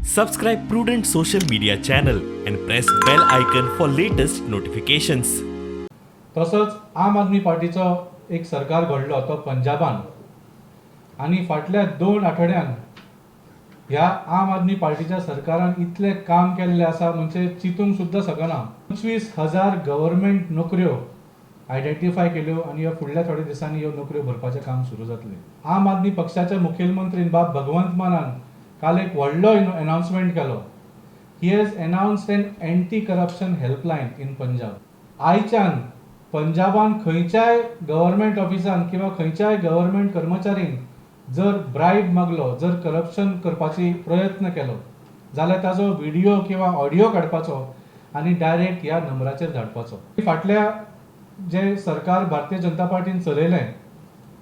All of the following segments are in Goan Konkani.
Subscribe Prudent social media channel and press bell icon for latest notifications. तसोच आम आदमी पार्टीचो एक सरकार घडलो तो पंजाबान आनी फाटल्या 2 आठवड्यान ह्या आम आदमी पार्टीच्या सरकारान इतलें काम केल्लें आसा म्हणजे चिंतूंक सुद्दां शकना. 25,000 गव्हर्मेंट नोकऱ्यो आयडेंटिफाय केल्यो आनी ह्या फुडल्या थोड्या दिसांनी ह्यो नोकऱ्यो भरपाचें काम सुरू जातलें. आम आदमी पक्षाच्या मुखेलमंत्रीन बाब भगवंत मानान काल एक व्हडलो एनाउन्समेंट केलो. He has announced an anti corruption helpline in Punjab. आयच्यान पंजाबान खंयच्याय गव्हर्मेंट ऑफिसान किंवा खंयच्याय गव्हर्मेंट कर्मचारीन जर ब्रायब मागलो, जर करप्शन करपाची प्रयत्न केलो जाल्यार ताजो व्हिडियो किंवा ऑडियो काडपाचो आनी डायरेक्ट ह्या नंबराचेर धाडपाचो. फाटल्या जे सरकार भारतीय जनता पार्टीन चलयलें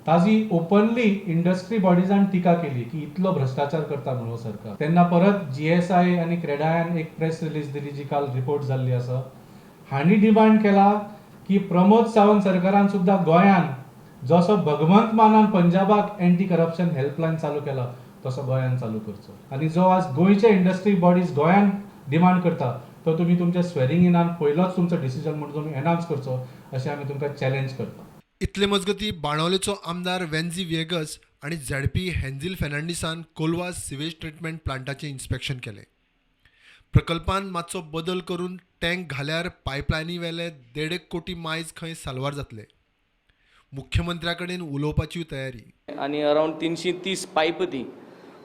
ताजी ओपनली इंडस्ट्री बॉडीजान टिका केली की इतलो भ्रश्टाचार करता म्हणून हो सरकार. तेन्ना परत जीएसआय आनी क्रेडायान एक प्रेस रिलीज दिली जी काल रिपोर्ट जाल्ली आसा. हांणी डिमांड केला की प्रमोद सावंत सरकारान सुद्दां गोंयान जसो भगवंत मानान पंजाबाक एंटी करप्शन हेल्पलायन चालू केला तसो गोंयान चालू करचो. आनी जो आज गोंयचे इंडस्ट्री बॉडीज गोंयान डिमांड करता तो तुमी तुमच्या स्वेरिंग इनान पयलोच तुमचो डिसिजन म्हणून तुमी एनाउन्स करचो अशें आमी तुमकां चॅलेंज करता. इतले मजगती बाणावलेचो आमदार वेन्झी व्हिएगस आनी झेडपी हेन्झील फेर्नांडीसान कोलवा सिवेज ट्रिटमेंट प्लांटाचें इन्स्पेक्शन केलें. प्रकल्पान मातसो बदल करून टँक घाल्यार पायपलायनी वेले देडेक कोटी मायज खंय साल्वार जातले. मुख्यमंत्र्या कडेन उलोवपाची तयारी. आनी अरावंड 330 पायप ती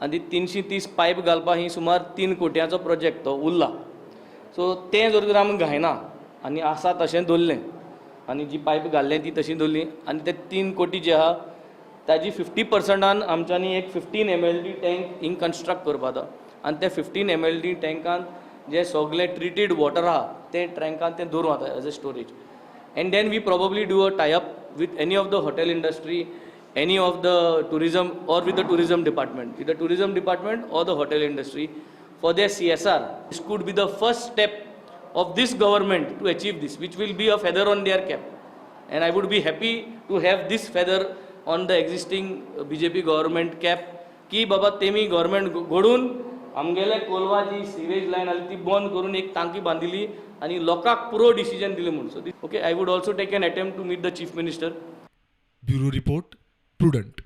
आनी ती 330 पायप घालपा ही सुमार 3 कोट्यांचो प्रोजेक्ट तो उरला. सो तें जर तर आमी घायना आनी आसा तशें दवरलें आनी जी पायप घाल्लें ती तशी दवरली आनी ते 3 कोटी जे आहा ताजी 50 पर्संटान आमच्यांनी एक 15 एमएलडी टँक हिंग कन्स्ट्रक्ट करपा जाता आनी ते 15 एमएलडी टँकान जे सगळे ट्रिटेड वॉटर आहा तें टँकान तें दवरूं जाता as a storage. And then we probably do a tie up with any of the hotel industry, any of the tourism or with the tourism department, with the tourism department or the hotel industry for their CSR. This could be the first step of this government to achieve this, which will be a feather on their cap. And I would be happy to have this feather on the existing BJP government cap की बाबा तेमी गव्हर्मेंट घडून आमगेले कोलवा जी सिवेज लायन आसली ती बंद करून एक टांकी बांदिली आनी लोकांक पुरो डिसिजन दिलें म्हूण. So okay, I would also take an attempt to meet the Chief Minister. Bureau report, Prudent.